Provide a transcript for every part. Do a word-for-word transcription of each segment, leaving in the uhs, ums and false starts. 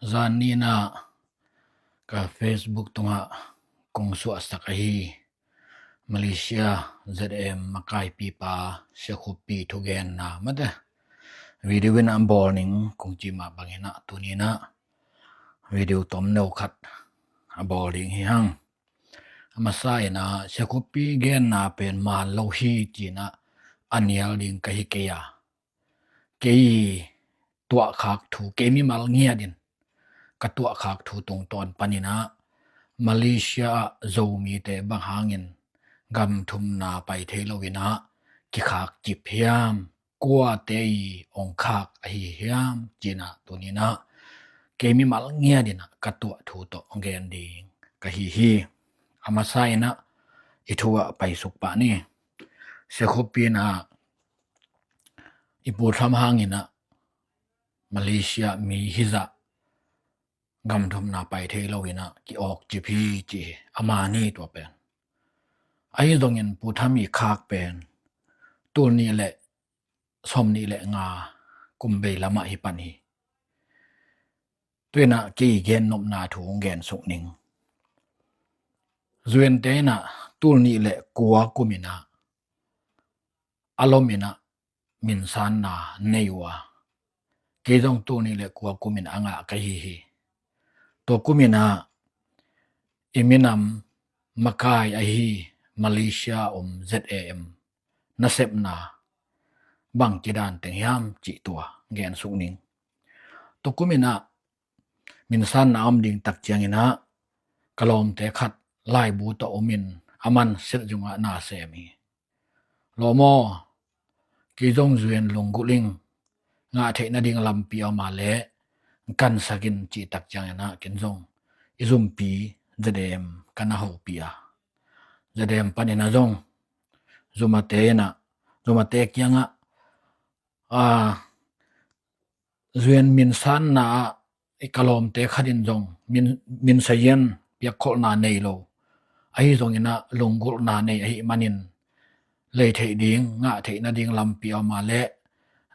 Zan ni-in ah ka Facebook tungah kong suahsak ahi Malaysia Z M makaipipa Sia Khup Pi thugenna mate video in ah bawl ning kong ci mah bangin ah tuni-in ah video tomno khat a bawl ding hi hang. A masa in ah Sia Khup Pi genna pen man lo hi ci-in ah a nial ding ka hi kei a, kei tuahkhak thu, kei mimal ngiatin ka tuahkhak thu tungtawn panin ah Malaysia ah Zomite bang hangin gam thumna pai thei loin ah kikhak cip hiam, kuate i ong khak ahi hiam ci-in ah tuni-in ah kei mimal ngiatin ah ka tuah thu tawh ong gen ding ka hi hi. A masa in ah i thu ah paisuk pah ni. Sia Khup Pi in ah i pu Trump hangin ah Malaysia mi hizah gam thumna pai thei loin ah ki-awk cip hi ci hi. A man hi tua pen. Ahi zongin pu Trump i khak pen tul nih le sawm nih le nga kum bei lamah hi pan hi. Tu-in ah kei gen nopna thu ong gen suk ning. Zuante in ah tul nih le kua kumin ah a lomin ah minsanna nei uh a, kei zong tul nih le kua kumin a ngah ka hi hi. Tua kumin ah i minam makai ahi Malaysia om Z A M nasepna bang kidan teng hiam cih tua gen suk ning. Tua kumin ah minsanna om ding tak ciangin ah ka lawmte khat laibu tawh omin a man silh zungah na sem hi. Lawm aw, kei zong zuen lunggulh ing, ngah theih nading lampi a om a leh kansak in cih tak ciangin ah ken zong i zumpi Z A M ka na hopih a, Z A M panin ah zong zumate in ah, zumate kiangah a, zuen minsanna ah i ka lawmte khat in zong min, min sayan piakkholhna nei lo. Ahi zongin ah lunggulhna nei ahih manin lei theih ding, ngah theih nading lampi a om a leh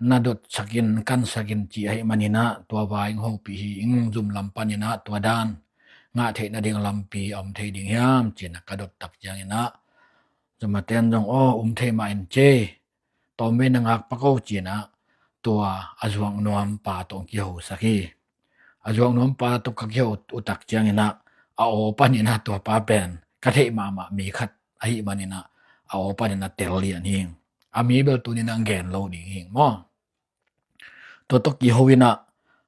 na dotsak in, kansak in cih ahih manin ah tua vai ong hopih hi ing. Zum lam panin ah tua dan ngah theih nading lampi a om thei ding hiam ci-in ah ka dot tak ciangin ah zumate in zong aw, um thei mah in ci. Tawmvei na ngak pak o ci-in ah tua a zuak nuam pa tawh ong kihosak hi. A zuak nuam pa tawh ka kiho uh tak ciangin ah a aw panin ah tua pa pen ka theih mahmah mi khat ahih manin ah a aw panin ah tel lian hi. A mi bel tuni-in ah gen lo ding hi maw. Tua tawh kiho in ah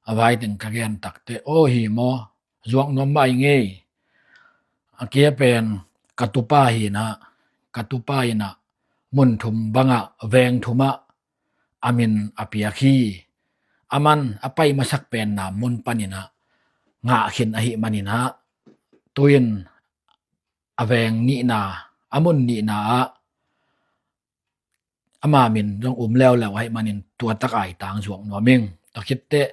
a vai teng ka gen tak teh, aw hi maw, zuak nuam mah ing ei. A kia pen ka tupa hi-in ah, ka tupa in ah mun thum bangah, veng thumah a min a piak hi. A man a pai masak pen na mun panin ah ngah khin ahih manin ah tu-in a veng nihna, a mun nihna ah ama min zong um leuleu ahih manin tua tak aitang zuak nuam ing. Tua khit teh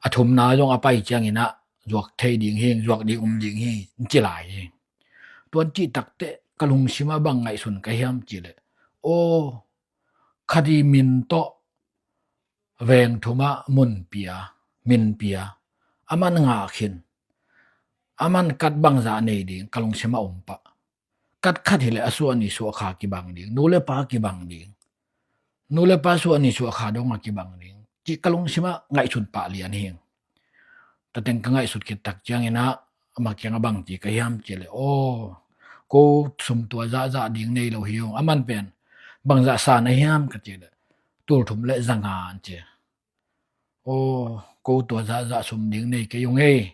a thumna zong a pai ciangin ah zuak thei ding hi, zuak ding um ding hi, ci lai hi. Tua cih tak teh ka lungsim ah bang ngaihsun ka hiam cih leh, aw, khat i min tawh veng thumah mun pia, min pia, a man ngah khin, a man kat bangzah nei ding ka lungsim ah um pah. Kat khat hileh a suah ni suah kha kibang ding, nu le pa kibang ding, nu le pa suah ni suah kha dong a kibang ding cih ka lungsim ah ngaihsun pah lian hi. Tua teng ka ngaihsut khit tak ciangin ah ama kiangah bang ci ka hiam cih leh, aw, ko sum tua zahzah ding nei lo hi ung. A man pen bangzah sa na hiam ka cih leh, tul thum le za nga an ci. Aw, ko tua zahzah sum ding nei kei ung ei.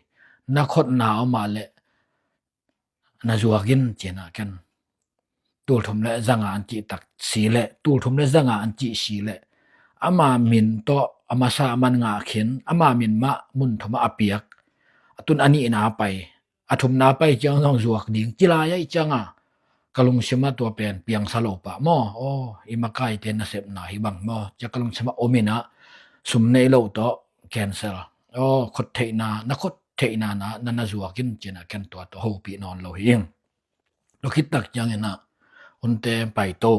Na khotna om a leh na zuak in ci-in ah ken tul thum le za nga an cih tak si leh, tul thum le za nga an cih si leh, ama min tawh a masa a man ngah khin, ama min mah mun thumah a piak, a tun a nihna pai, a thumna pai ciang zong zuak ding ci lai ahih ciangah ka lungsim ah tua pen piangsa lo pah maw. Aw, i makaite nasepna hi bang maw, ci-a ka lungsim ah om in ah sum nei lo tawh cancel. Aw, khot theihna, na khot theihna na, na, na zuak in ci-in ah ken tua tawh hopih nawn lo hi ing. Tua khit tak ciangin ah hunte pai to.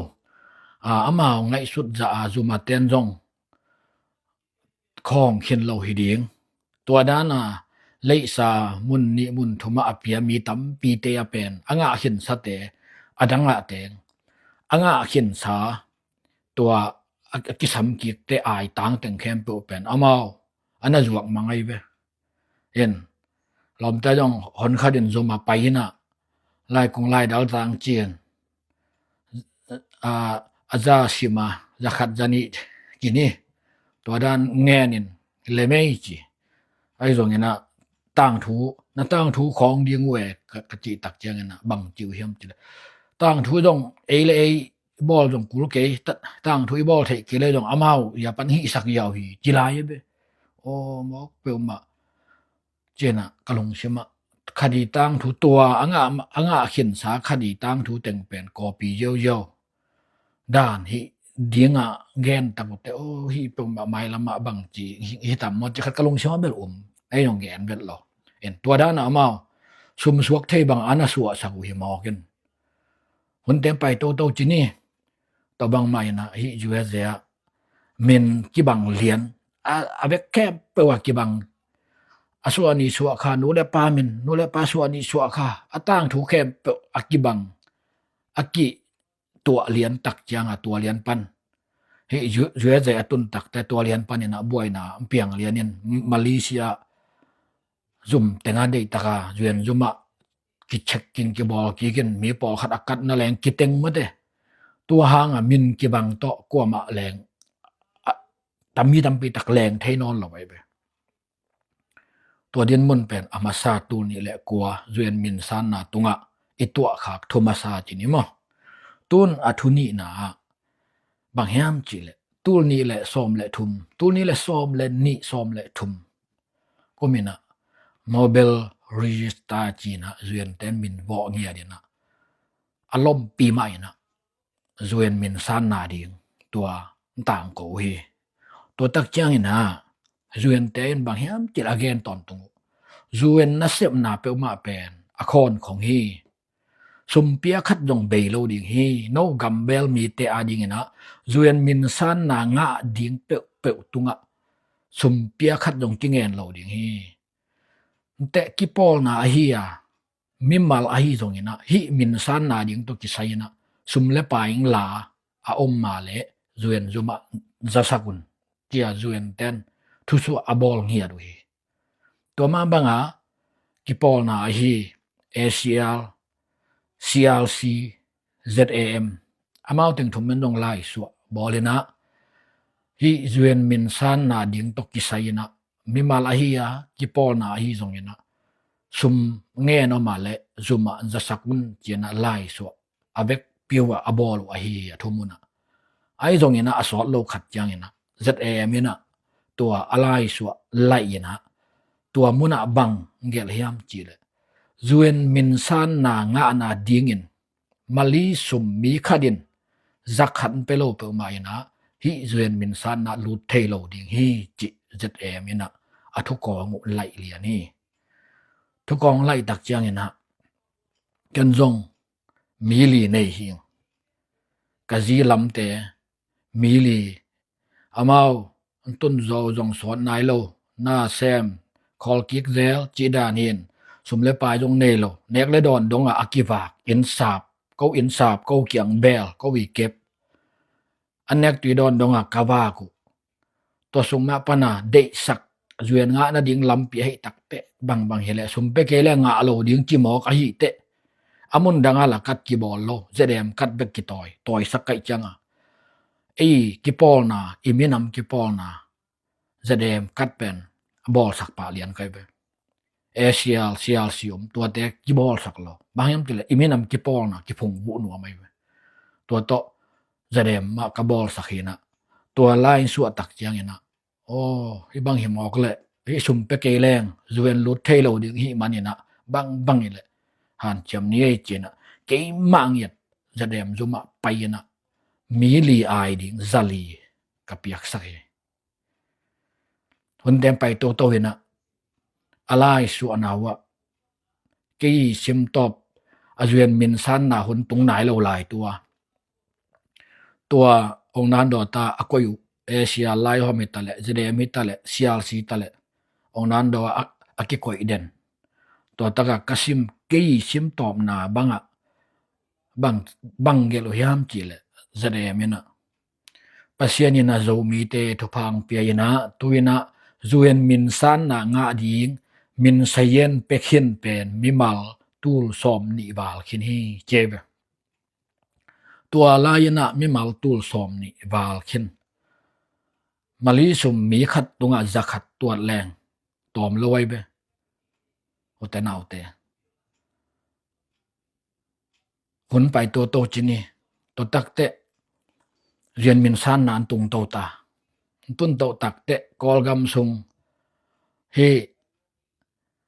A, amau ngaihsut zah a zumate in zong khawng khin lo hi ding. Tua dan a leihsa mun nih mun thum ah a pia mi tampite a pen a ngah khinsate a dang ah teng a ngah khinsa tua a kisam kikte ai tang teng khempeuh pen amau a na zuak mang ahi ve. In lawmte zong hon khat in zum a pai in ah laikung laidal tang ci-in a za sim a za khat za nih kini tua dan ngen in lemei ci. Ahi zongin ah tangthu na tangthu khawng ding uh e ka cih tak ciangin ah bang ci uh hiam ci le tangthu zong ei le ei bawl zong kul kei tangthu i bawl theih kei le zong amau ia pan hihsak ia uh hi ci lai a be. Aw mawk peuhmah. Ci-in ah ka lungsim ah khadi tangthu tua a ngah khinsa khadi tangthu teng pen kawpi ziauziau dan hih dingah gen tak uh teh aw hih peuhmah mailam ah bang ci hi tam maw ci khat ka lungsim ah bel um. Ei zong gen bel lo. In tua dan ah amau sumsuak thei bang a na suahsak uh hi mawk in hun teng pai toto ci ni. Tua bangmah in ah hih U S A ah min kibang lian a vek khempeuh a kibang a suah nih suah kha nu le pa min nu le pa suah nih suah kha a tangthu khempeuh a kibang a kituah lian tak ciang a tua lian pan hih U S A a tun takte tua lian pan in ah buaina piang lian in Malaysia zum teng a deih taka U N zum ah kichek kin kibawl kik in mi pawlkhat a katna leng kiteng mate. Tua hang a min kibang tawh kuamah leng a tam mi tampi tak leng thei nawn lo ahi ve. Tua din mun pen a masa tul nih le kua U N min sanna tungah i tuahkhak thu masa ci ni maw? Tun a thu nihna ah bang hiam cih leh tul nih le sawm le thum tul nih le sawm le nih sawm le thum kum in ah Nobel Register ci-in ah U N ten min vawh ngiat in ah a lompi mah in ah U N min sanna ding tua tangko uh hi. Tua tak ciangin ah U N te in bang hiam cih leh a gen tawntung uh U N nasepna peuhmah pen a khawn khong hi. Sumpia khat zong bei lo ding hi. No gambel mite a dingin ah U N min sanna ngah ding peuhpeuh tungah sumpia khat zong kingen lo ding hi. Teh kipawlna ahi a mimal ahi zongin ah hih min sanna ding tawh kisai in ah sum le pai in la a om mah leh U N zum ah zasak un cia U N ten thusuah a bawl ngiat uh hi. Tua mah banga kipawlna ahi A C L, C R C, Z A M amau teng thum in zong laisuah bawl in ah hih U N min sanna ding tawh kisai in ah mimal ahi a kipawlna ahi zongin ah sum ngen om mah leh zum ah zasak un ci-in ah laisuah a vekpi uh ah a bawl uh ahi a thum un ah. Ahi zongin ah a sawt lo khat ciangin ah Z A M in ah tua a laisuah laih in ah tua mun ah bang gelh hiam cih leh U N min sanna ngahna dingin Mali sum mi khat in za khat pia lo peuhmah in ah hih U N min sanna lut thei lo ding hi cih Z A M in ah a thukawng uh laih lian hi. Thukawng laih tak ciangin ah ken zong mi li nei hi. Ka zi lamte mi li amau an tun zo zong suat nai lo na sem khawl kik zel cih dan hi in sum le pai zong nei lo nek le dawn dongah a kivak inn sap ko inn sap ko kiang bel ko i kep an nek tui dawn dongah ka vak uh. Tua sung mah pana deihsak U N ngah nading lampi ahi takteh bangbang hileh sum pia kei le ngah lo ding cimawk ahi teh a mun dangah la kat kibawl lo Z A M kat bek kitawi tawisak kaih cianga ei kipawlna i minam kipawlna Z A M kat pen a bawlsak pah lian kai ve. A C L, C R C om tuate kibawlsak lo. Bang hiam tileh i minam kipawlna kiphung vuh nuam ahi ve. Tua tawh Z A M mah ka bawlsak hinah tua lain suahtak cianginah aw hih bang hi mawk leh hih sum pia kei leng U N lut thei lo ding hih maninah bangbang hileh hanciam ni ei cinah keimah ngiat Z A M zumah pai inah mi li ai ding za li ka piaksak hi. Hun teng pai toto hinah a laisuahna uhah kei simtawp a U N minsanna hun tung nai lo lai tua tua ong nandawta a koih uh A C R laihawm hitaleh Z A M hitaleh C R C hitaleh ong nandawah a kikoih den. Tua taka ka sim, kei sim tawpna bangah bang, bang gelh uh hiam cih leh Z A M in ah, Pasian in ah Zomite thupha hong pia in ah, tu in ah U N min sanna ngah ding min sayen pekhin pen mimal tul sawm nih val khin hi, ci ve. Tua lai in ah mimal tul sawm nih val khin. Mali sum mi khat tungah za khat tuat leng tawm lo ai ve. U te nau te, hun pai toto ci ni. Tua takteh U N min sanna an tung to ta. An tung to takteh Kawlgam sung hih,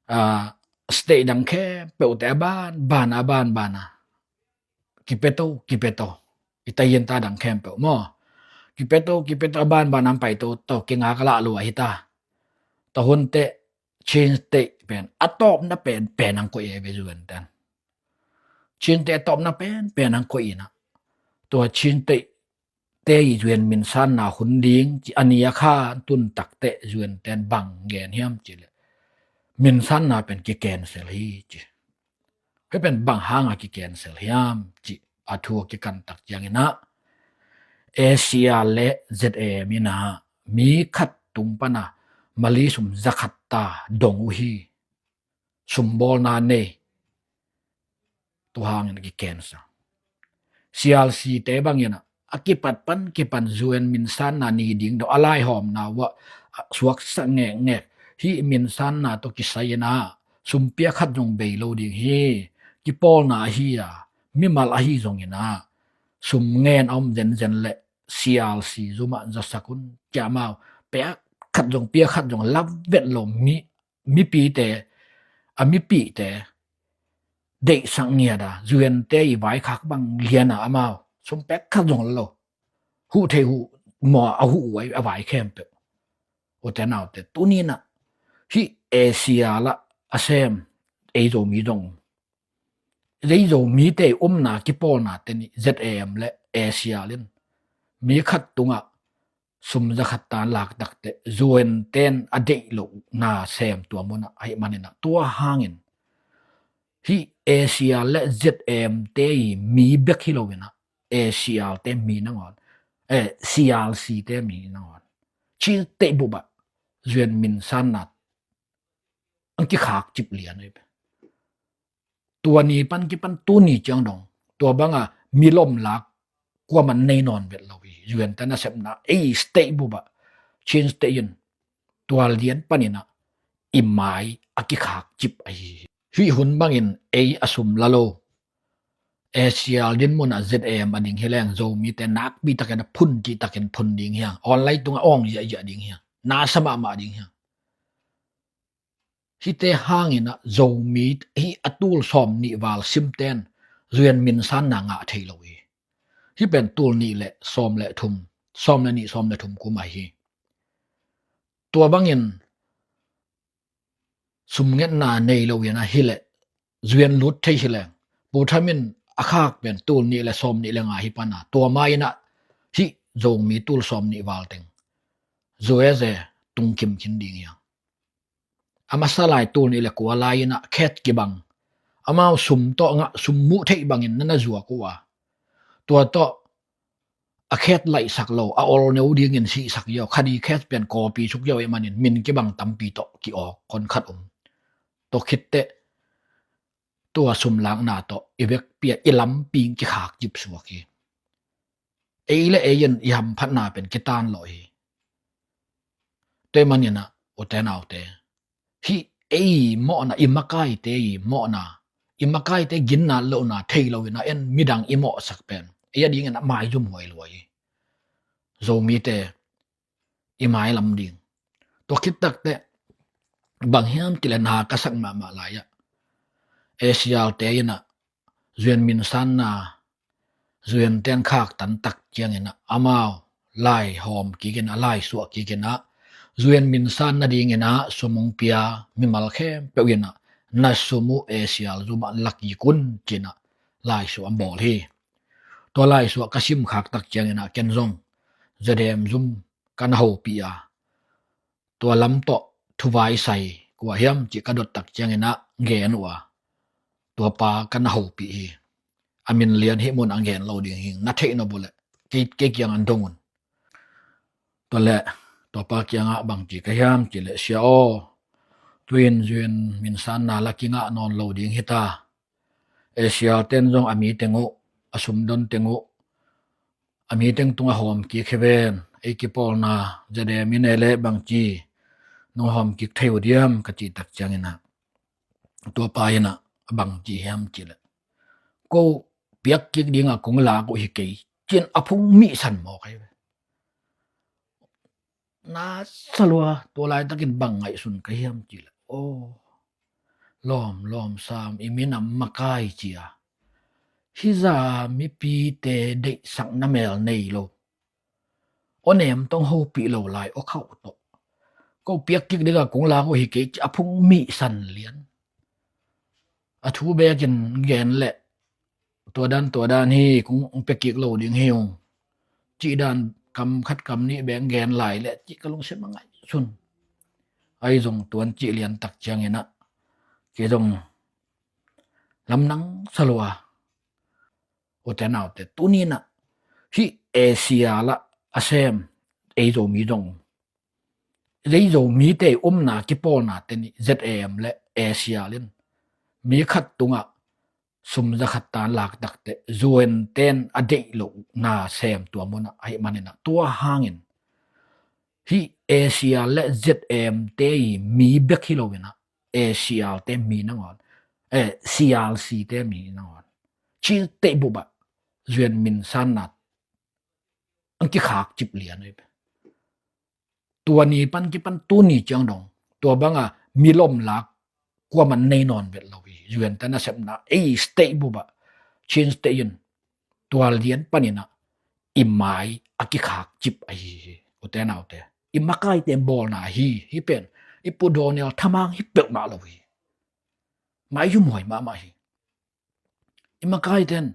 ah, state dang khempeuhte a ban ban a, a ban ban a kipia to, kipia to. I Tayinta dang khempeuh maw, kipia to, kipia to, a ban ban a hong pai toto, kingak a lah lua hi ta. Tua hun teh Chin State pen a tawpna penpen hong koih e ve U N ten. Chin State a tawpna penpen hong koih in ah, tua Chin State te i U N min sanna hun ding ci a, ni a kha tun takteh U N ten bang gen hiam cih leh, min sanna pen ki-cancel hi ci. Hih pen bang hanga ki-cancel hiam cih a thu a kikan tak ciangin ah, A C R le Z A M in ah mi khat tung pan a Mali sum za khat ta dong uh hi. Sumbawlna nei. Tua hangin a ki-cancel. C R C te bangin ah a kipat pan kipan U N min sanna ni ding dong a laihawmna uh ah suaksak ngekngek. Hih min sanna tawh kisai in ah sum pia khat zong bei lo ding hi. Kipawlna ahi a, mimal ahi zongin ah sum ngen a om zenzen leh C R C zum ah zasak un, ci a, amau pia khat zong, pia khat zong la vet lo. Mi, mipite, a mipite deihsak ngiat a, U N te i vaikhak bang lian a, amau sum pek khat zong la lo. Huh thei huh maw, a huh uh a vai khempeuh. U te nau te, tuni in ah hih A C R lah a sem ei Zomi zong, ei Zomite umna kipawlna te nih Z A M le A C R in mi khat tungah sum za khat tan lak takteh U N ten a deih lohna sem tua mun ah ahih manin ah, tua hangin hih A C R le Z A M te i mi bek hi lo in ah, A C R te mi nangawn, eh, C R C te mi nangawn, Chin State bup ah U N min sanna an kikhak cip lian ai ve. Tua ni pan kipan tuni ciang dong tua banga milom lak kuaman nei nawn vet lo hi. U N te nasepna ei state bup ah, Chin State in tua lian panin ah i mai a kikhak cip ahi hi. Hih hun bangin ei a sum la lo, A C R dinmun ah Z A M a ding hi leng, Zomite nakpi takin a phun cih takin phun ding hi hang. Online tungah awng ziahziah ding hi hang. Nasa mahmah ding hi hang. Hihte hangin ah Zomi hih a tul sawm nih val simten U N min sanna ngah thei lo hi. Hih pen tul nih le sawm le thum, sawm le nih, sawm le thum kum ahi hi. Tua bangin sum ngetna nei lo in ah hi leh U N lut thei hi leng, Pu Tham in a khak pen tul nih le sawm nih le nga hi pan a, tua ma in ah hih Zomi tul sawm nih val teng U S A tungkim khin ding hi hang. A masa lai tul nih le kua lai in ah khet kibang, amau sum tawh ngah, sum muh theih bangin na na zuak uh a, tua tawh a khet laihsak lo, a ol neu dingin sihsak ziau, khadi khet pen kawpi suk ziau ahih manin min kibang tampi tawh ki-awk kon khat um. Tua khitteh tua sum lakna tawh i vekpi ah i lampi kikhak cip suak hi. Ei le ei in i hamphatna pen kitan lawh hi. Tua ahih manin ah, u te nau te, hih ei mawhna, i makaite i mawhna, i makaite ginna lohna thei lo in ah en midang i mawhsak pen ei a dingin a maizum huai lua hi. Zomite i mailam ding. Tua khit takteh bang hiam cih leh na ka sak mahmah lai ah, A C R te in ah U N min sanna U N ten khaktan tak ciangin ah amau laihawm kik in ah, laisuah kik in ah, U N min san nadingin ah sum hong pia mimal khempeuh in ah na sum uh A C R zum ah la kik un ci-in ah laisuah a bawl hi. Tua laisuah ka simkhak tak ciangin ah ken zong Z A M zum ka na hopih a, tua lam tawh thuvai sai kua hiam cih ka dot tak ciangin ah gen uh a, tua pa ka na hopih hi. A min lian hih mun a gen lo ding hi, na theih nop uh leh kei, kei kiang an dong un. Tua leh tua pa kiangah bang ci ka hiam cih leh, Sia aw, tu-in zui-in minsanna la kingah nawn lo ding hi ta. Asia ten zong a mi teng uh, a sumdon teng uh, a mi teng tungah hawm kik hi ven, ei kipawlna ZAM in ei leh bang ci nong hawm kik thei uh diam ka cih tak ciangin ah, tua pa in ah bang ci hiam cih leh, ko piak kik dingah kong lak uh hi kei, ci-in a phung mihsan mawk hi ve. Na sa lua, tua laitakin bang ngaihsun ka hiam cih leh, aw, lawm, lawm sam, i minam makai cia, hih zah mipite deihsakna mel nei lo, aw nem tawh hopih lo lai, aw khauh tawh, ko piak kik dingah kong lak uh hi kei, ci-a phung mihsan lian. A thu bekin gen leh, tua dan, tua dan hi, kong pia kik lo ding hi ung, cih dan kam khat kam nih bek gen lai leh, cih ka lungsim a ngaihsun. Ahi zong tuan cih lian tak ciangin ah, kei zong lamdang sa lua. U te nau te, tuni-in ah hih Asia lah a sem ei Zomi zong, ei Zomite umna kipawlnate nih ZAM leh Asia in mi khat tungah sum za khat tan lak tak teh, U N ten a deih lohna sem tua munah ahih manin ah, tua hangin hih Asia leh ZAM te i mi bek hi loin ah, Asia te mi nangawn, eh, C R C te mi nangawn, Chin State bup ah U N minsanna ang kikhak cip lian ahi ve. Tua ni pan kipan tuni ciang dong, tua bangah mi lom lak kuaman nei nawn vet lo hi. U N te nasepna, ei state bup ah, Chin State in tua lian panin ah i mai a kikhak cip ahi hi. U te nau te, i makaite bawlna hi, hih pen i Pu Donald thamang hi peuhmah lo hi. Mai yumhuai mahmah hi. I makaiten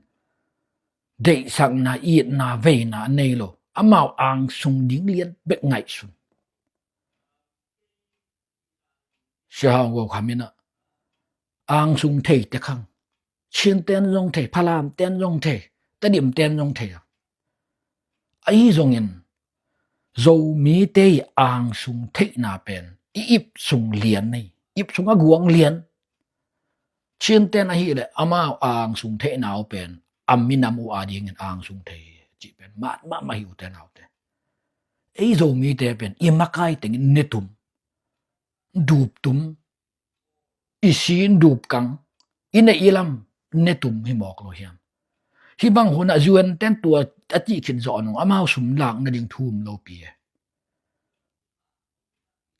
deihsakna, itna, veina a nei lo, amau angsung ding lian bek ngaihsun. Sia Hau Go Kham in ah, angsung thei te khang, Chin ten zong thei, Phalam ten zong thei, Tedim ten zong thei a. Ahi zongin Zomite i angsung theihna pen i ipsung lian nei, ipsung a guang lian. Chin ten ahih leh amau angsung theihna uh pen a minam uh adingin angsung thei hi, cih pen mat mahmah hi, u te nau te. Ei Zomite pen i makai tengin netum, duptum, i sin dupkang, i neih i lam netum hi mawk lo hiam? Hih bang hunah U N ten tua a cih khit zawh nung amau sum lak nading thu um lopi e.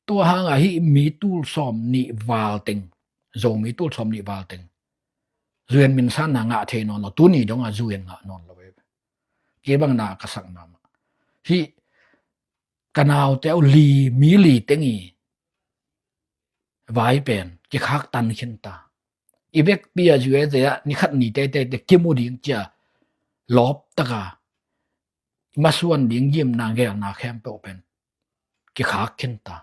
Tua hangah hih mi tul sawm nih val teng, Zomi tul sawm nih val teng U N minsanna ngah thei nawn lo, tuni dongah U N ngah nawn lo e. Kei bang na ka sak mahmah. Hih ka naute uh li, mi li teng i vai pen kikhak tan khin ta. I vekpi a U S A ah ni khat ni teitei te kimu ding cia lawp taka masuan ding gimna gelna khempeuh pen kikhak khin ta.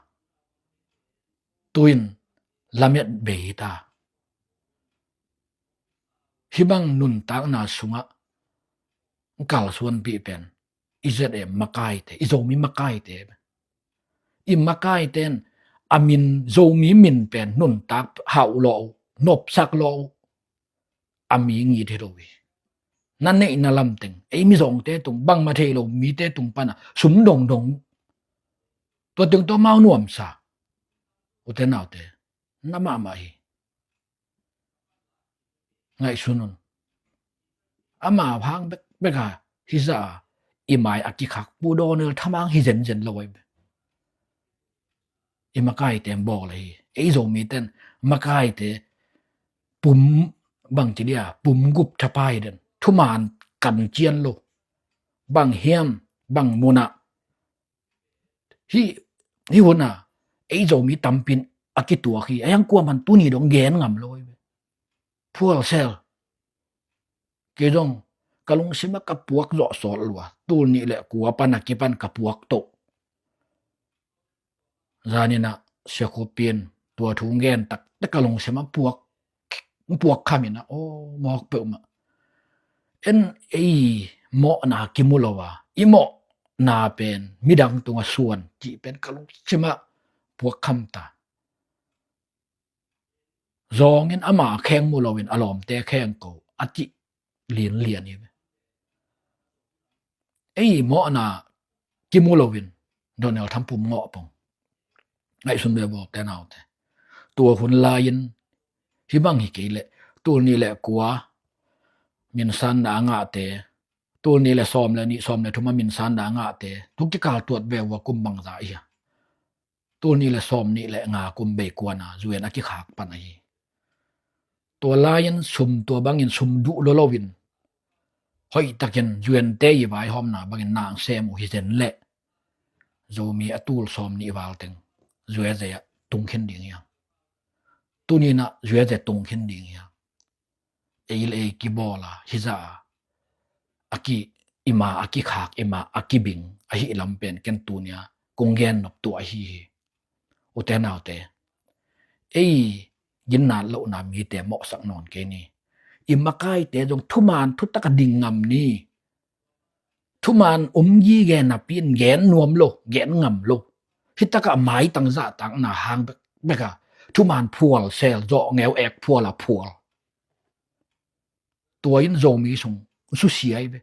Tu-in lamet bei ta. Hih bang nuntakna sungah kalsuanpih pen i Z M makaite, i Zomi makaite. I makaite in a min, Zomi min pen nuntak hauh lawh uh, nopsak lawh uh, a mi ngit hi lo hi. Na neihna lamteng, ei mizawngte tung, bangmah thei lo mite tung pana sum dongdong, tua teng tawh amau nuamsa, u te nau te, na mahmah hi. Ngaihsun un. Amau hang bekbek a hih zah a i mai a kikhak Pu Donald thamang hi zenzen lo ahi ve. I makaite bawl ahi. Ei Zomite in makaite pum, bang ci dia, pum gup thapai den, thuman kan cian lo. Bang hiam, bang munah hih, hih hunah ei Zomi tampi in a kituak hi. A hiang kuaman tuni dong gen ngam lo ahi ve. Phual sel. Kei zong ka lungsimah ka puak zawh sawt lua. Tul nih le kua pan a kipan ka puak toh. Zaninah Sia Khup in tua thu gen takte ka lungsim ah puak, puak kham in ah, aw, mawk peuhmah. En, ei mawhna kimu lo a, i mawhna pen midang tungah suan cih pen ka lungsim ah puak kham ta. Zawngin ama kheng mu loin a lawmte kheng ko a cih linlian hi. Ei mawhna kimu loin Donald Trump pum ngawh pong. Ngaihsun ve, u te nau te. Tua hun lai-in hih bang hi kei leh, tul nih le kua minsanna a ngahte, tul nih le sawm le nih, sawm le thum a minsanna a ngahte thu kikal tuat ve uh a, kum bangzah hi a? Tul nih le sawm nih le nga kum bei kuana U N a kikhak pan ahi. Tua lai-in sum, tua bangin sum duh lua loin hoihtakin U N te i vaihawmna bangin na sem uh hi zen leh, Zomi a tul sawm nih val teng U S A ah tung khin ding hi hang. Tuni-in ah U S A tung khin ding hi hang. Ei le ei kibawl a, hizah a, a ki, i ma a kikhak, i ma a kibing ahih lam pen ken tuni-a kong gen nop tua ahi hi. U te nau te, ei ginnat lohna mite mawhsak nawn kei ni. I makaite zong thuman thutak a ding ngam ni. Thuman om gige napi-in gen nuam lo, gen ngam lo. Hih takah maitang zahtakna hang bek, bek a, thuman phual sel, zawh ngeu ek phual a phual. Tua in Zomi sung susia hi ve.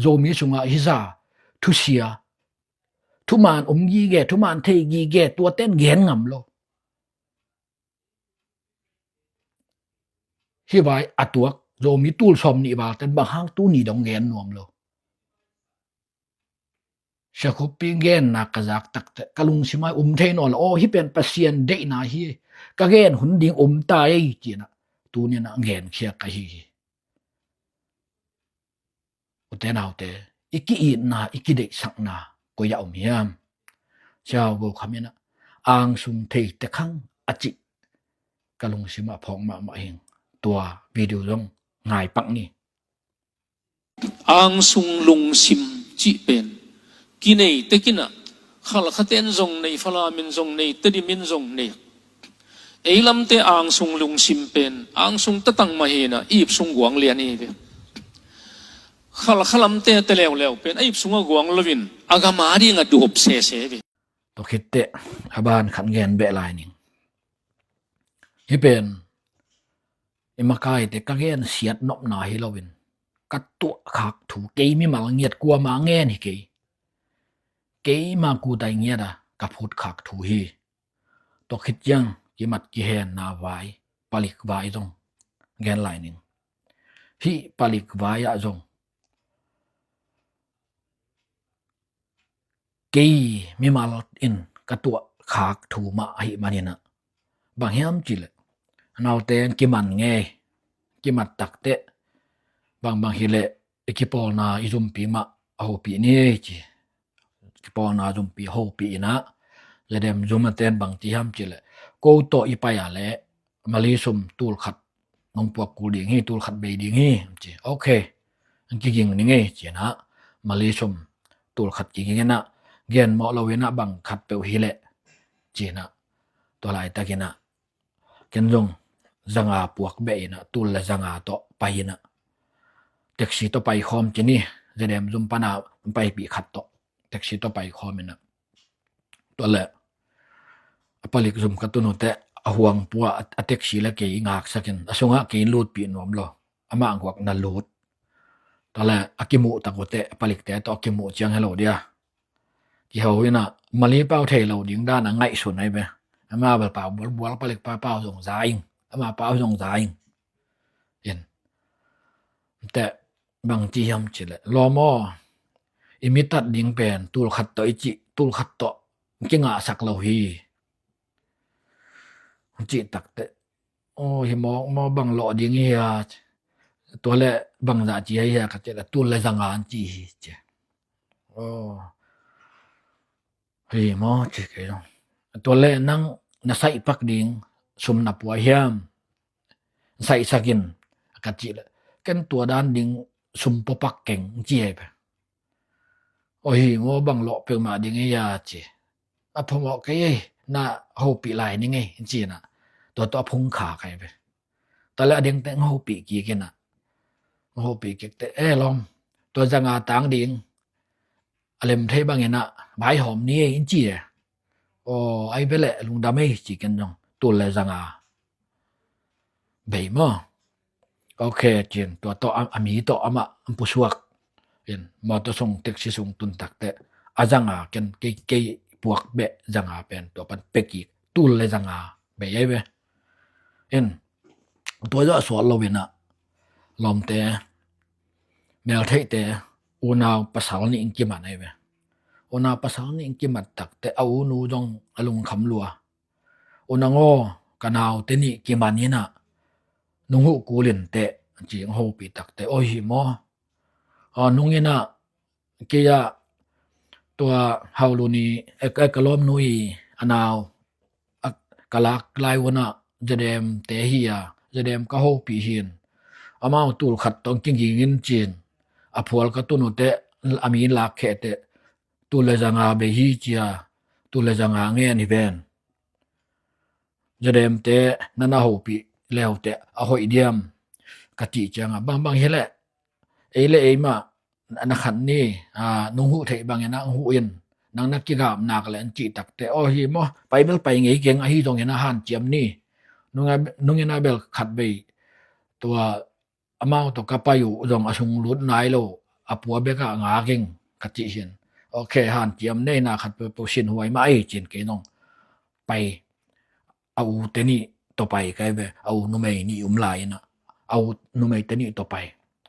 Zomi sungah hizah thusia, thuman om gige, thuman thei gige, tuate'n gen ngam lo. Hih vai a tuak Zomi tul sawm nih val ten bang hang tuni dong gen nuam lo? Sia Khup Pi genna ka zak takte ka lungsim ah om thei nawn lo. Aw, hih pen Pasian deihna hi, ka gen hun ding om ta ei, ci-in ah tuni-in ah gen khia ka hi hi. U te nau te, i ki-itna, i kideihsakna koi ah om hiam? Sia Go Kham in ah, angsung thei tek hang a cih ka lungsim ah phawk mahmah hi ing. Tua video zong ngai pak ni. Angsung lungsim cih pen kinei tek in ah, Khalkha te'n zong nei, Falam in zong nei, Tedim in zong nei. Ei lamte angsung lungsim pen angsung tatang mah hi-in ah, i ip sung guang lian hi ve. Khalkha lamte te leuleu pen a ip sungah guang loin a gam a dingah duhop sese ve. Tua khit teh a ban khat gen beh lai ning. Hih pen i makaite ka gensiat nopna hi loin, ka tuahkhak thu, kei mimal ngiat kuamah ngen hi kei. Keima kutai ngiat a ka phutkhak thu hi. Tua khit ciang kimat kihenna vai, palik vai zong gen lai ning. Hih palik vai ah zong kei mimal in ka tuahkhak thu mah ahih manin ah, bang hiam cih leh, naute kiman ngei, kimat takteh bangbang hi leh i kipawlna i zumpi mah a hopih ni ei ci. Kipawlna zumpi hopih in ah, Zedem zum a ten bang ci hiam cih leh, ko tawh i pai a leh Mali sum tul khat nong puak kul ding hi, tul khat bei ding hi, ci. Ok, kiging ni ngei, ci-in ah Mali sum tul khat kiging in ah, gen mawh loin ah bang khat peuh hi leh, ci-in ah, tua laitakin ah ken zong zanga puak beh in ah, tul le zanga tawh pai in ah, taxi tawh pai khawm ci ni, Zedem zum pan a paipih khat tawh taxi tawh pai khawm in ah, tua leh a palik zum ka tun uh teh, a huang pua a, a taxi le kei i ngaksakin, a sungah kei in lutpih nuam lo, amah guak na lut. Tua leh a kimuh tak uh teh, a palikte tawh a kimuh ciang, hello dia, kiho in ah, Mali pau thei lo ding dan a ngaihsun ahi ve. Ama bel pau bualbual, palik pa pau zong za ing, ama pau zong za ing. In teh, bang ci hiam cih leh, lawm aw, i mi tat ding pen tul khat tawh i cih, tul khat tawh kingahsak lo hi, cih takteh, aw, hi mawk maw, bang lawh ding hi hia? Tua leh bangzah ci hi hia ka cih leh, tul le zanga an ci hi, ci. Aw, hi maw, ci kei zong. Tua leh nang na saihpak ding sum na pua hiam? Saihsak in, ka cih leh, ken tua dan ding sum puapak keng, ci hi ve. Aw, hi maw, bang lawh peuhmah ding hi hia, ci. A phamawh kei ei, na hopih lai ni ngei, in ci inah. Tua tawh a phung kha kai ve. Tua le a dengte hopih kik inah. Hopih kik te, e lawm, tua zanga tang ding a lem thei bang inah, vai hawm ni ei, in ci e. Aw, ai ve leh lungdam ei, ci ken zong. Tul le zanga bei maw? Ok, cin tua tawh a, a mi tawh amah an pusuak in, mawtaw sung, taxi sung tun takteh, a zanga ken kei, kei puak beh zanga pen tua pan pia kik, tul le zanga bei ai ve. In, tua zawh sual lo inah, lawmte, meltheihte, unau pasal nih in kiman ai ve. Unau pasal nih in kiman takteh, a unu zong a lungkham lua. U nang aw, ka naute nih kiman inah, nung huh kul inteh, ci hopih takteh, aw hi maw? Aw, nung inah, kei ah, tua Haulu ni, e, e, ka lawmnu i a nau, a, ka lak lai unah, Zedemte hi a, Zedem ka hopih hin. Amau tul khat tawh kiging in cin. A phual ka tun uhteh, a mi lak kheh teh, tul le zanga bei hi ci a, tul le zanga ngen hi ven. Zedemte na na hopih leuteh a hoih diam, ka cih ciangah, bangbang hi leh, ei le ei mah, na khat ni, a, nung huh theih bangin ah huh in, nang na kigap nak le, an cih takteh, aw hi maw, pai bel pai ngei keng, ahi zongin ah hanciam ni. Nung a, nung inah bel khat vei, tua amau tawh ka pai uh zong a sung lut nai lo, a pua bekah ngak ing, ka cih hin. Ok, hanciam nei, na khat peuhpeuh sinhuai mah ei, cin kei zong pai, a ute nih tawh pai kai ve, a u numei nih um lai inah, a u numeite nih tawh pai.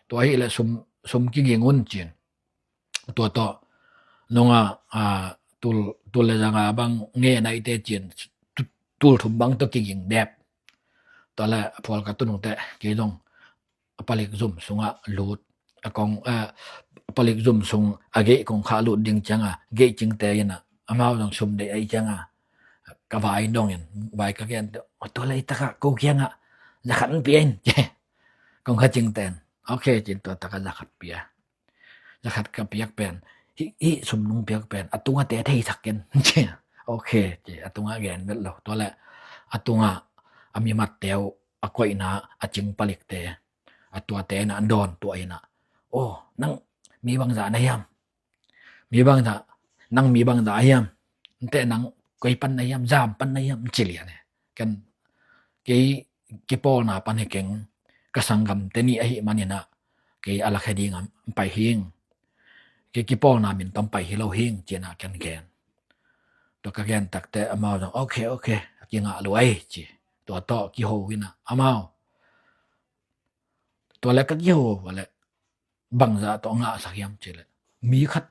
Tua hi leh sum, sum kiging un cin. Tua tawh nungah, a, tul, tul le zanga bang ngen ai teh cin, tu-, tul thum bang tawh kiging dep. Tua le a phual ka tun uhteh, kei zong a palik zum sungah lut. A kong, a, a palik zum sung a gate kong khah lut ding ciangah, gate cingte inah, amau zong sum deih ai ciangah, ka vai dongin, vai ka gen, aw, tua lei takah ko kiangah za khat an pia in, ci. Kong khah cingte in, ok, cin tua takah za khat pia. Za khat ka piak pen, hih, hih sum nong piak pen a tungah te thei sak ken, ci. Ok, ci, a tungah gen vet lo. Tua le a tungah a mi matte uh, a koihna a cing palikte, a tuate inah an dawn tuah inah, aw, nang mi bangzah na hiam? Mi bangzah, nang mi bangzah hiam? Inteh nang koi pan na hiam, zam pan na hiam, ci lian e. Ken, kei kipawlna pan hi keng, ka sanggamte nih ahih man inah, kei a lakhia dingah pai hing. Kei kipawlna min tawh pai hi lo hing, ci inah ken gen. Tua ka gen takteh amau zong, ok, ok, a kingah lo ai, ci. Tua tawh kiho inah amau. Tua le ka kiho a le, bangzah tawh ngahsak hiam ci le, mi khat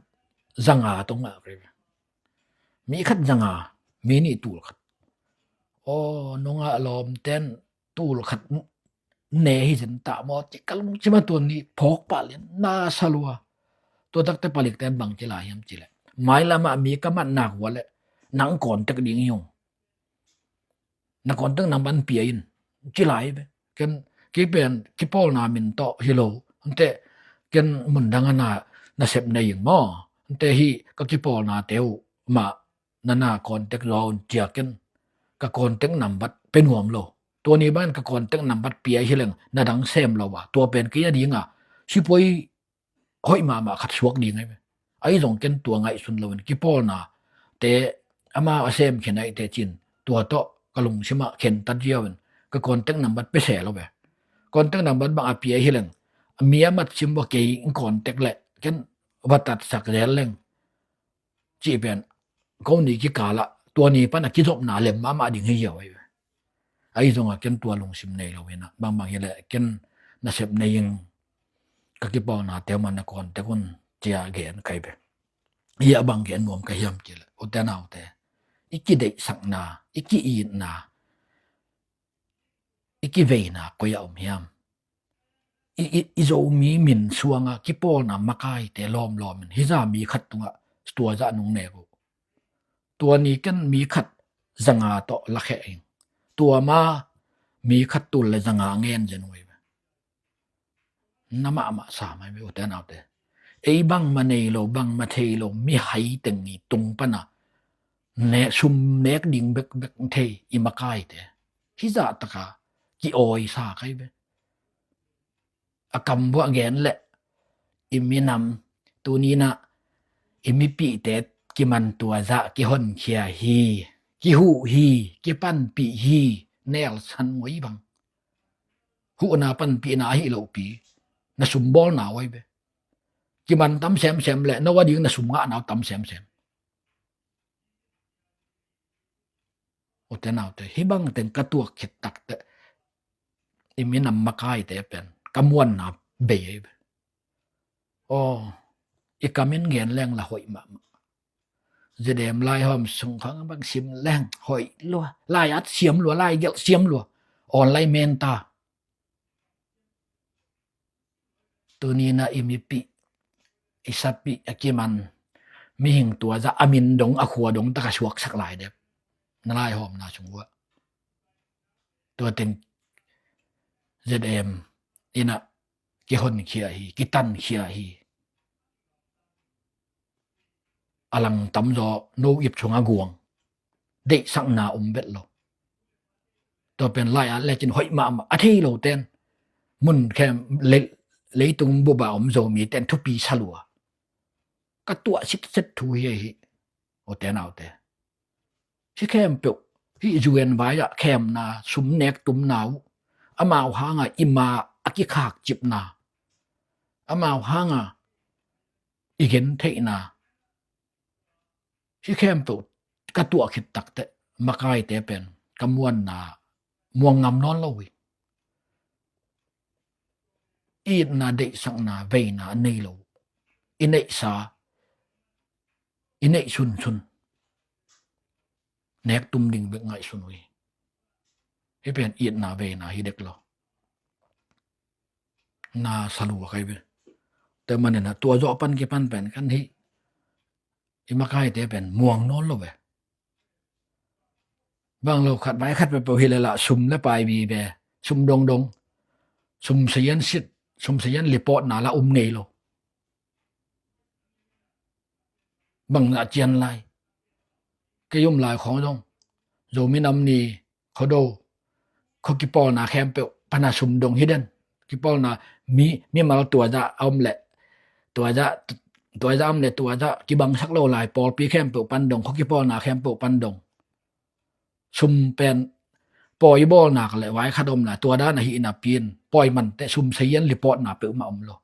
zanga tawh ngah kei ve. Mi khat zanga, mi nih tul khat. Aw, nungah lawmten tul khat ne hi zen ta maw, ci ka lungsim ah tua ni phawk pah lian, na sa lua. Tua takteh palikten bang ci lai hiam ci le, mailamah mi ka mat nak uh a le, nang contact ding hi ung. Na contact number an pia in, ci lai ve. Ken, kei pen kipawlna min tawh hi lo. Inteh, ken mundang ah na, na sep nei ing maw? Inteh, hih ka kipawlnate uh mah na na contact zaw un, ci a ken ka contact number pia nuam lo. Tua ni bangin ka contact number pia hi leng na dang sem lo a, tua pen kei a dingah sipuai hoih mahmah khat suak ding ahi ve. Ahi zong ken tua ngaihsun loin kipawlnate amau a sem khin ahih teh cin, tua tawh ka lungsim ah khentat ziau in ka contact number pia se lo ve. Contact number bang a pia hi leng, mi a mat sim vua, kei in contact leh ken va tatsak zel leng, cih pen ko ni kikalah tua ni pan a kizopna lem mahmah ding hi ziau ahi ve. Ahi zongah ken tua lungsim nei lo inah, bangbang hi leh ken na sep nei ing, ka kipawlnate uh mah na contact un, ci a gen kai ve. Hih a bang gen nuam ka hiam ci le, ute naute, i kideihsakna, i ki-itna, i kiveina koi ah om hiam? I, i, i Zomi min suangah kipawlna makaite lawmlawm in hih zah mi khat tungah tua zah nong nek uh. Tua ni ken mi khat zanga tawh lakhia ing. Tua ma mi khat tul le zanga ngen zen uh ahi ve. Na mahmah sa mai ve ute naute. Ei bangmah nei lo, bangmah thei lo, mihai teng i tung pan a ne, sum nek ding bekbek thei i makaite. Hizah taka ki-awisa kai ve. A kam buah gen leh i minam tuninah i mipihte kiman tua zah kihonkhia hi, kihuh hi, kipanpih hi, nelsan ngoi bang. Huhna panpihna ahi lohpi na sumbawlna uai ve. Kiman tam semsem leh no a ding na sum ngahna uh tam semsem. Ute naute, hih bang teng ka tuak khit takteh i minam makaite pen ka muanna bei ei ve. Aw, i kamin gen leng la hoih mahmah. Zedem laihawm sung khang bang sim leng hoih lua. Lai at siam lua, lai gelh siam lua. Online menta. Tuninah i mipih, i sapih a kiman mihing tua zah a min dong, a khua dong taka suaksak lai dep. Na laihawmna sung uah tua teng Zedem inah kihonkhia hi, kitankhia hi. A lang tamzaw no ip sungah guang. Deihsakna om vet lo. Tua pen lai-at lecin hoih mahmah a thei lo ten mun khem le-, leitung bupa om Zomi ten thupi sa lua. Ka tuah sitset thu hi ahi. Ute naute, hih khempeuh, hih U N vai-ah khemna, sum nek tumna uh, amau hanga i ma a kikhakcipna, amau hanga i gentheihna, hih khempeuh ka tuah khit takteh makaite pen ka muanna muang ngam nawn lo hi. I itna, deihsakna, veina a nei lo. I neihsa, i neih sunsun nek tum ding bek ngaihsun uh hi. Hih pen itna veina hi dek lo. Na sa lua kai ve. Tua manin a tua zawh pan kipan pen kan hih i makaite pen muang nawn lo ve. Bang lo khat vai khat peuhpeuh hi leh lah sum le pai vive, sum dongdong, sum sayan sit, sum sayan lipawtna lah um ngei lo. Bang ngah cian lai. Kei um lai khawng zong Zomi Nam Ni, Khuado, khua kipawlna khempeuh pana sum dong hi den. Kipawlna mi, mimal tua zah a om leh, tua zah, tua zah a om leh tua zah kibangsak lo lai pawlpi khempeuh pan dong, khua kipawlna khempeuh pan dong. Sum pen pawi bawlnak le vai khat om lai, tua dan ahi napi-in pawi manteh sum sayan lipawtna peuhmah om lo.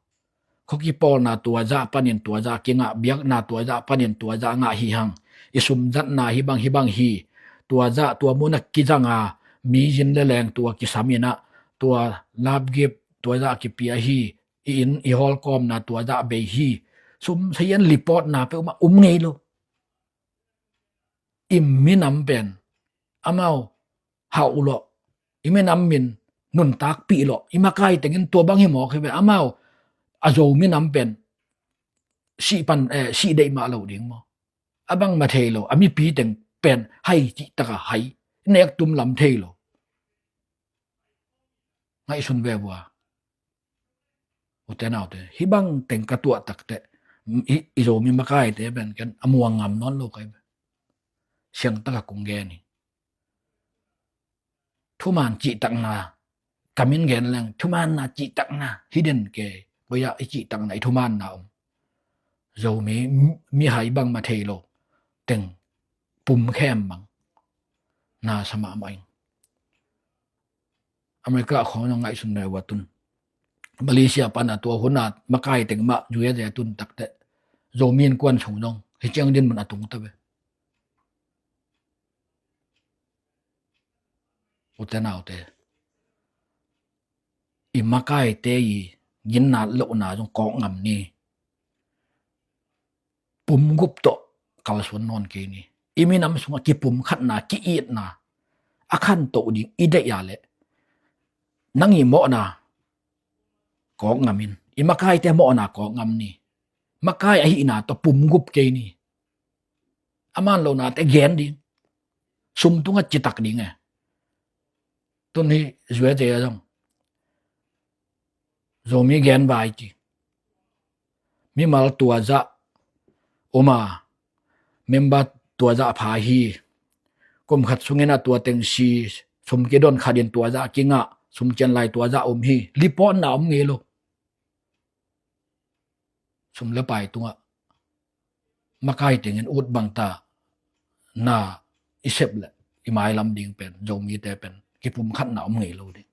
Khua kipawlna tua zah panin tua zah kingah, biakna tua zah panin tua zah ngah hi hang. I sum zatna hi bang hi bang hi. Tua zah tua munah kizanga, mi zin le leng tua kisam inah, tua lapgip tua zah kipia hi. I inn i hawlkawmna tua zah bei hi. Sum sayan lipawtna peuhmah um ngei lo. I minam pen amau hauh lawh, i minam min nuntakpih lawh, i makai tengin tua bang hi mawk hi ve. Amau a Zo minam pen sih pan, eh, sih deih mah lo ding maw? A bangmah thei lo, a mipi teng pen hai cih taka hai, nek tum lam thei lo. Ngaihsun ve vua. Ute naute, hih bang teng ka tuah takteh i, i Zomi makaite pen ken a muang ngam nawn lo kai ve. Siang taka kong gen hi. Thuman cihtakna, kamin gen leng thumanna cihtakna hi den kei. Koi-ah i cihtakna, i thumanna om? Zomi mi, mihai bangmah thei lo teng pum khem bang na sa mahmah ing. America khawng zong ngaihsun ve vua tun. Malaysia pana tua huna makai teng mah U S A tun takteh Zomi innkuan sung zong hi ciang din mun a tung ta ve. Ute naute, i makaite i ginna lohna zong kawk ngam ni. Pum gup tawh kalsuan nawn kei ni. I minam sungah kipum khatna, ki-itna a khantoh ding i deih a leh nang i mawhna kawk ngam in, i makaite mawhna kawk ngam ni. Makai ahihna tawh pum gup kei ni. A man lonate gen ding. Sum tungah citak ding e. Tun hi U S A a zong Zomi gen vai ci. Mimal tua zah om a, member tua zah pha hi. Kum khat sungin ah tua teng si, sum kidon khat in tua zah kingah, sum cian lai tua zah om hi. Report na om ngei lo. Sum le pai tungah makai tengin ut bangta na i sep le i mailam ding pen, Zomite pen kipum khat na om ngei lo ding.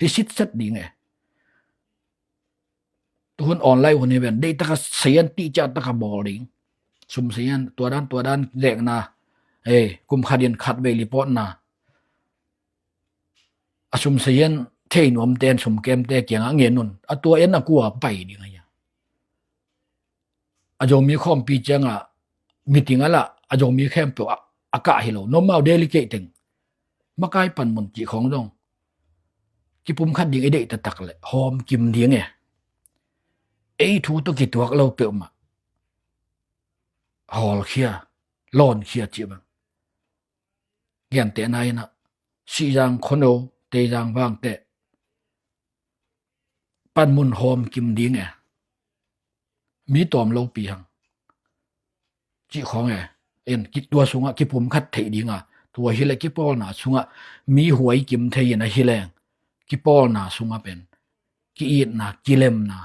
Hi sitset ding e. Tuhun online hun hi ven, deih taka seian tihcia taka bawl ding. Sum seian tua dan tua dan zekna, ei, kum khat in khat vei report na. A sum seian thei nuamte, sum kemte kiangah ngen un. A tua en a kua pai ding a hia. A Zomi khawmpi ciangah meeting a lah a Zomi khempeuh a, a kah hi lo. Nomau delegate teng makai panmun cih khawng zong kipum khat ding i deih taktak le hawm kim ding e. Ei thu tawh kituak lo peuhmah hawlkhia, lawnkhia cih bang. Gentehna in ah Sihzang Khono, Teizang Vangteh panmun hawm kim ding e. Mi tawm lopi hang cih khawng e. En, ki, tua sungah kipum khat theih ding a, tua hi le kipawlna sungah mi huai kim thei in ahi leng kipawlna sungah pen ki-itna, kilemna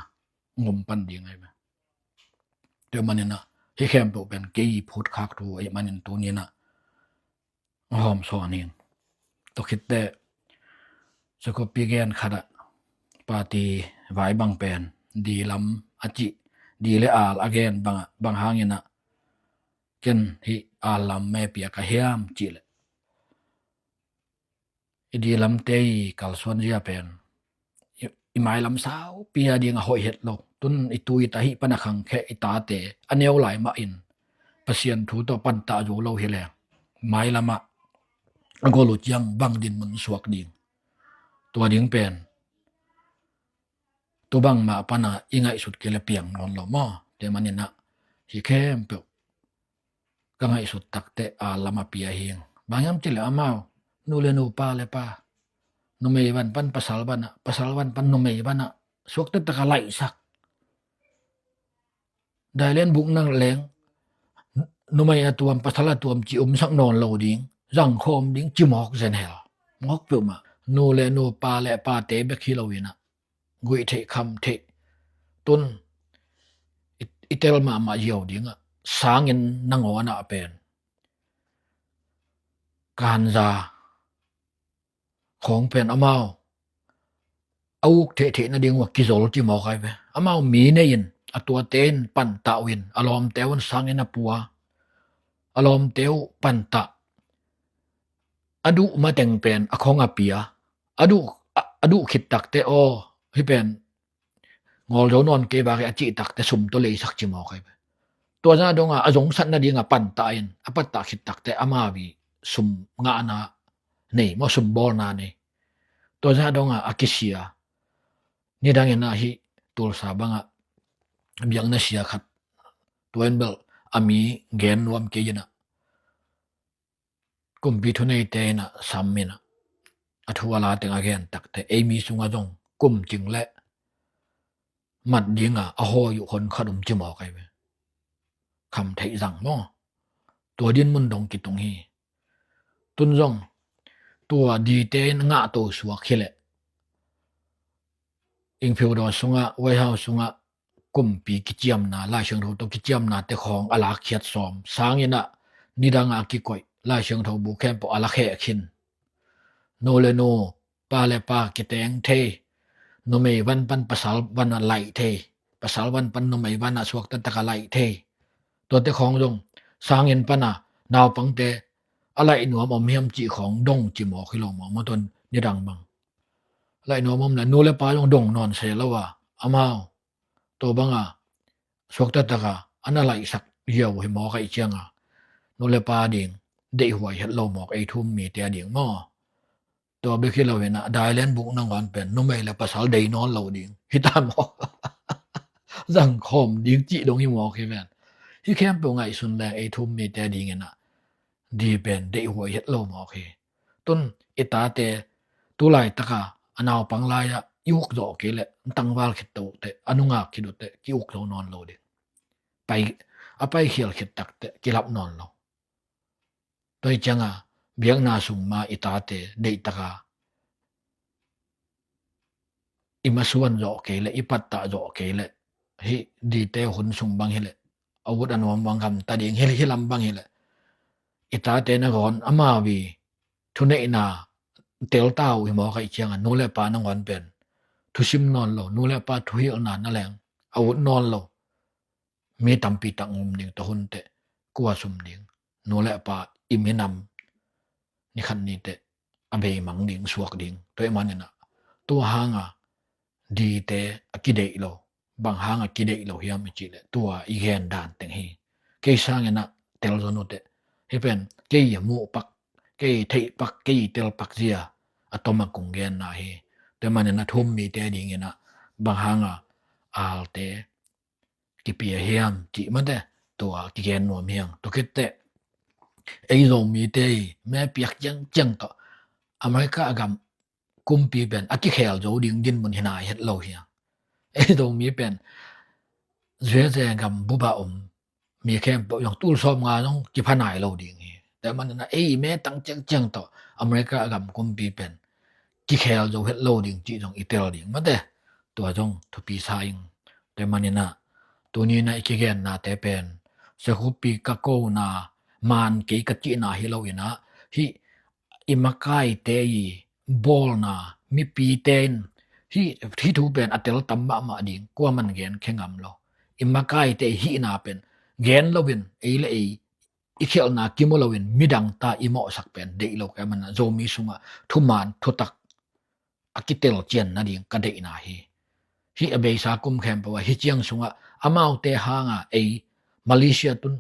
ngom pan ding ahi ve. Tua manin ah hi khempeuh pen kei phutkhak thu ahi manin tuni in ah hawm sawn ing. Tua khitteh, Jacob pi gen khat ah, party vai bang pen di lam a cih, di le al a gen bang, bang hangin ah ken hih al lam me pia ka hiam cih leh, i di lamte i kalsuan zia pen i, i mailam saupi a ding a hoih het lo. Tun i tu i ta hih pan a khangkhia i tate a neu lai mah in Pasian thu tawh pantah zo lo hi leng, mailam ah a gol uh ciang bang dinmun suak ding. Tua ding pen tu bangmah pan a i ngaihsut kei le piang nawn lo maw. Tua manin ah hi khempeuh ka ngaihsut takteh al lam a pia hi ing. Bang hiam cih leh amau nu le nu, pa le pa, numei van pan pasal van ah, pasal van pan numei van ah suakta taka laihsak. Dailen buk nang leng numei a tuam, pasal a tuam ci umsak nawn lo ding, zangkhawm ding ci mawk zenhel. Mawk peuhmah nu le nu, pa le pate bek hi lo in ah guih theih, kham theih. Tun i, i tel mahmah ziau ding ah sangin nangawn ah pen kanja khawng pen amau a uk theihtheih nading uh a kizol ci mawk ahi ve. Amau mi nei in a tuate in pantah uh in a lawmte un sangin a pua, a lawmte uh pantah, a duh mateng pen a khong a pia, a duh, a, a duh khit takteh aw, hih pen ngawl zo nawn kei vak hi a cih takteh sum tawh leisak ci mawk ahi ve. Tua zah dongah a zongsat nading a pantah in a pantah khit takteh amau i sum ngahna nei maw, sum bawlna nei. Tua zah dongah a kisia. Nidang in ah hih Tulsa bangah biakna sia khat, tua in bel a mi gen nuam kei in ah kumpi thuneite in ah sam in ah a thu a la teng a gen takteh ei mi sungah zong kum cing le mat ding a a hawi uh hon khat um ci mawk ahi ve. Kham theih zang maw. Tua dinmun dong kitung hi. Tun zong tua dite in ngahto suak hi leh, Inphiudaw sungah, White House sungah kumpi kiciamna, Lai Siangtho tawh kiciamnate khawng a lakkhiat sawm sangin ah nidang a kikoih Lai Siangtho bu khempeuh a lakheh khin. Nu le nu, pa le pa kiteng thei, numei van pan pasal van a laih thei, pasal van pan numei van a suakta taka laih thei. Tuate khawng zong sangin pan a naupangte a laih nuam om hiam cih khawng dong ci mawk hi lo maw, maw tuan nidang bang. Laih nuam om le nu le pa zong dong nawn se lo a, amau tua banga suakta taka a na laihsak ziau hi mawk aih cianga nu le pa ding deihhuai het lo mawk ei thu um mite a ding maw. Tua bek hi lo hinah dailen buk nangawn pen numei le pasal dei nawn lo ding hita maw. Zangkhawm ding cih dong hi mawk hi ven. Hih khempeuh ngaihsun leng ei thu um mite a dinginah di pen deihhuai het lo mawk hi. Tun i tate tulaitaka a naupang lai-ah i uk zawh kei leh tangval khit tawhteh a nungak khit uhteh ki uk zo nawn lo ding. Pai, a paikhial khit takteh kilap nawn lo. Tua hi cianga biakna sung ma i tate deihtaka i masuan zawh kei leh, i pattah zawh kei leh, hih dite hun sung bang hileh, a ut a nuam bang gamta ding hi, hih lam bang hileh, i tate nangawn amau i thuneihna telta uh hi mawk ahih cianga nu le pa nangawn pen thusim nawn lo, nu le pa thuhilhna na leng a ut nawn lo. Mi tampi tak ngum ding, tua hun teh kua sum ding, nu le pa i minam nikhat ni teh a beimang ding, suak ding. Tua ahih maninah tua hanga dite a kideih lo, bang hanga kideih lo hiam i cih leh tua i gen dan teng hi. Kei sanginah telzaw nuteh, hih pen kei a muh pak, kei theih pak, kei tel pak zia a tom a kong genna hi. Tua ahih maninah thu-um mite dinginah bang hanga alte kipia hiam cih mate, tua kigen nuam hi hang. Tua khit teh ei Zomite i me piak ciangciang tawh America a gam kumpi pen a kikhel zo ding dinmun hi nai het lo hi hang. Ei Zomi pen U S A gam bup a om mi khempeuh zong tul sawmnga zong kipha nai lo ding hi. Tua ahih maninah ei me tang ciangciang tawh America a gam kumpi pen kikhel zo het lo ding cih zong i tel ding mate. Tua zong thupi sa ing. Tua ahih maninah tuninah i kigennate pen siakhuppi ka kona, maan kei ka cihna hi loinah, hih i makaite i bawlna, mipite in hih, hih thu pen a tel tam mahmah ding, kuaman genkhia ngam lo. I makaite i hihna pen gen loin, ei le ei i khialhna kimu loin midangta i mawhsak pen deih lo ka hih maninah Zomi sungah thumaan thutak a kitel cian nading ka deihna hi. Hih a beisa kum khempeuh ah hih ciang sungah amaute hanga ei Malaysia tun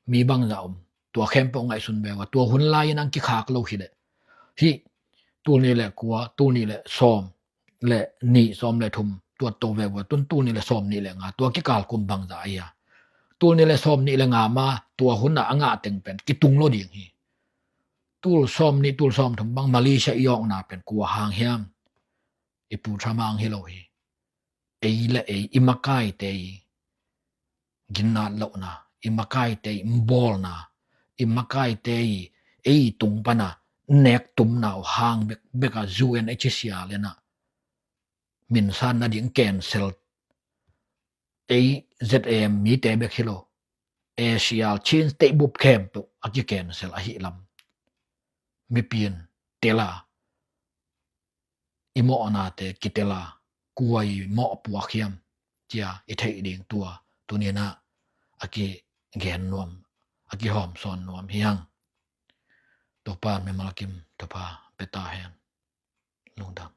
mi bangzah om, tua khempeuh ngaihsun ve ua, tua hun lai-in ang kikhak lo hileh, hih tul nih le kua, tul nih le sawm le nih, sawm le thum, tua to ve ua, tun tul nih le sawm nih le nga, tua kikal kum bangzah ahi a, tul nih le sawm nih le nga ma tua hunah a ngah teng pen kitung lo ding hi. Tul sawm nih, tul sawm thum bang Malaysia i awkna pen kua hang hiam? I Pu Trump hang hi lo hi. Ei le ei, i makaite i ginnat lohna, i makaite i bawlna, i makaite i ei tung pana nek tumna uh hang bek, bek a U N H C R lenah minsan nading cancel, ei Z A M mite bek hi lo, A C R Chin State bup khempeuh a ki cancel ahih lam mipi in tel a, i mawhnate kitel a, kua i mawh puak hiam cia i theih ding tua tuninah a kigen nuam, a kihawmsawn nuam hi hang. Topa mimal kim thupha pia ta hen. Lungdam.